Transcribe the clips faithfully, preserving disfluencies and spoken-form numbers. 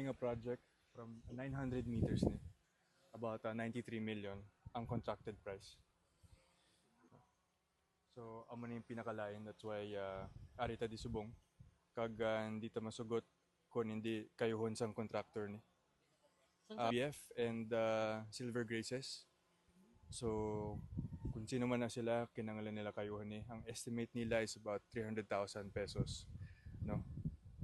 Nga project from nine hundred meters ni, about uh, ninety-three million ang contracted price. So amo na yung pinakalain, that's why uh, ari ta di subong kag uh, hindi ta masugot kung hindi kayuhon sang contractor ni. Sang uh, B F and uh, Silver Graces. So kung sino man na sila, kinahanglan nila kayuhon ni. Ang estimate nila is about three hundred thousand pesos, no?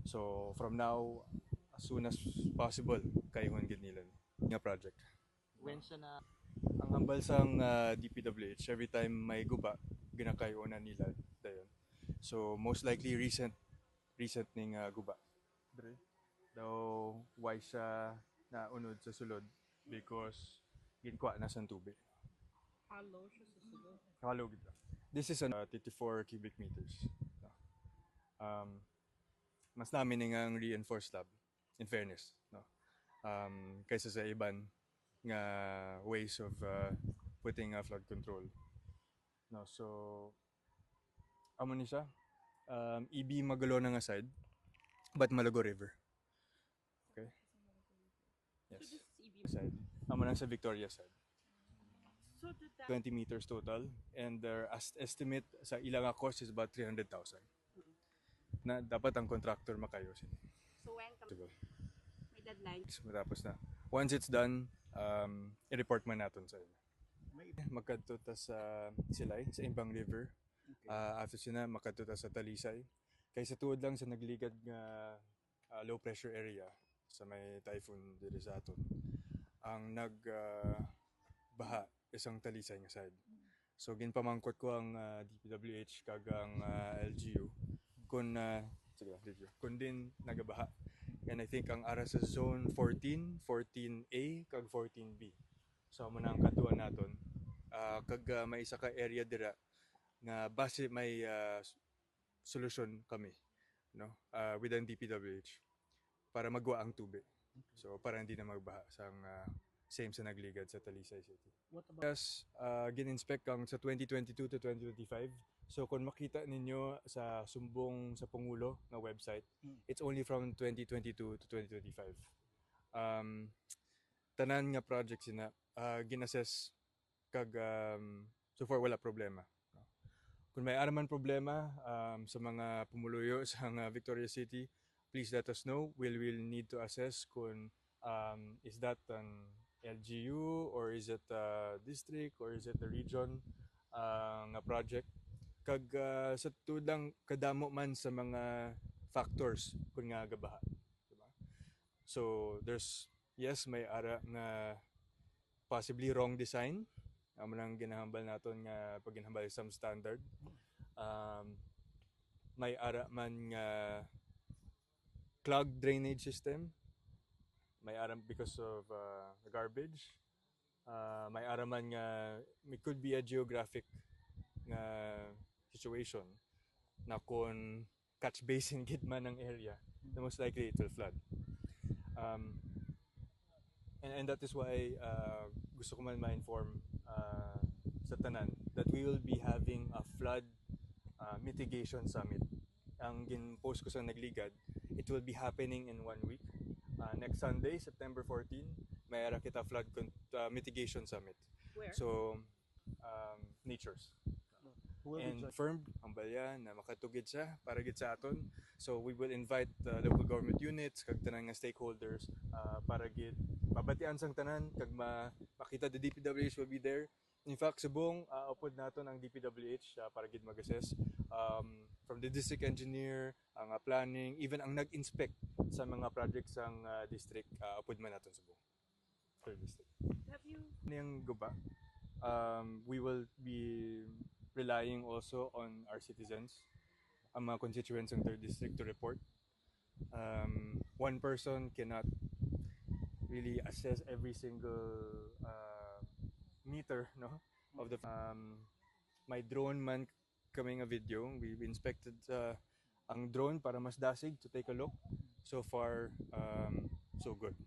So from now, as soon as possible, kayuhon gid nila ni nga project. When siya na Ang hambal sang uh, D P W H, every time may guba, ginakayuhon na nila dayon. So most likely recent recent ning uh, guba. Dre, daw why siya naunod sa sulod? Because ginkuha na sang tubig. Hollow siya sa sulod. Hollow gid. This is an uh, thirty-four cubic meters. No? Um, mas nami ni nga ang reinforced slab, in fairness, no? Um, kaysa sa iban nga ways of uh, putting a flood control. No, so amo ni siya. Um, E B Magalona nga side, but Malugo River. Okay. Yes. Side. Amo lang sa Victoria side. So did that twenty meters total, and their as- estimate sa ila nga cost is about three hundred thousand. Na dapat ang contractor makayo sini. So when ka Diba? May deadline? Matapos na. Once it's done, um, i-report man naton sa inyo. May Magkadto ta sa Silay, sa Imbang River. Okay. Ah, after sina, makadto ta sa Talisay. Kay sa tuod lang sa nagligad nga ah, low pressure area sa may typhoon diri sa aton, ang nag ah, baha isang Talisay nga side. So ginpamangkot ko ang ah, D P W H kag ang ah, L G U kun ah, sige lang, L G U, kun din nagabaha. And I think ang ara sa zone fourteen, fourteen A kag fourteen B. So amo na ang katuan naton. Ah, kag ah, may isa ka area dira nga base may ah, solusyon kami, no, ah, with ang D P W H para magwa ang tubig. So para hindi na magbaha sang ah, same sa nagligad sa Talisay City. What about Yes, ah, gin-inspect ang sa twenty twenty-two to twenty twenty-five. So kung makita ninyo sa sumbong sa Pangulo nga website, Hmm. it's only from twenty twenty-two to twenty twenty-five. Um, tanan nga project sina ah, gin-assess kag um, so far wala problema. Kung may ara man problema um, sa mga pumuluyo sa nga Victoria City, please let us know. We will need to assess kung um, is that an L G U or is it a district or is it the region uh, nga project. Kag uh, sa tuod lang, kadamo man sa mga factors kung nga gabaha. Diba? So there's, yes, may ara nga possibly wrong design. Amo nang ginahambal naton nga pagginhambal sa standard. Um, may ara man nga clogged drainage system. May ara because of uh, garbage. Uh, may ara man nga it could be a geographic nga situation na kung catch basin gid man ang area, then most likely it will flood. Um, and, and that is why uh, gusto ko man ma-inform uh, sa tanan that we will be having a flood uh, mitigation summit. Ang gin-post ko sa nagligad, it will be happening in one week. Uh, next Sunday, September fourteen, may ara kita flood con- uh, mitigation summit. Where? So, um, Natures. Who will be And join- confirmed ang balya na makatugid siya para gid sa aton. So we will invite uh, local government units kag tanan nga stakeholders uh, para gid mabatian sang tanan kag ma makita the D P W H will be there. In fact, subong uh, upod naton ang D P W H uh, para gid mag-assess um, from the district engineer, ang uh, planning, even ang nag-inspect sa mga projects sang uh, district uh, upod man naton subong. Third district. Have you Ning guba, um, we will be relying also on our citizens, ang mga constituents ng third district to report. Um, one person cannot really assess every single uh, meter, no, of the um, may drone man kami nga video. We, we inspected uh, ang drone para mas dasig to take a look. So far, um, so good.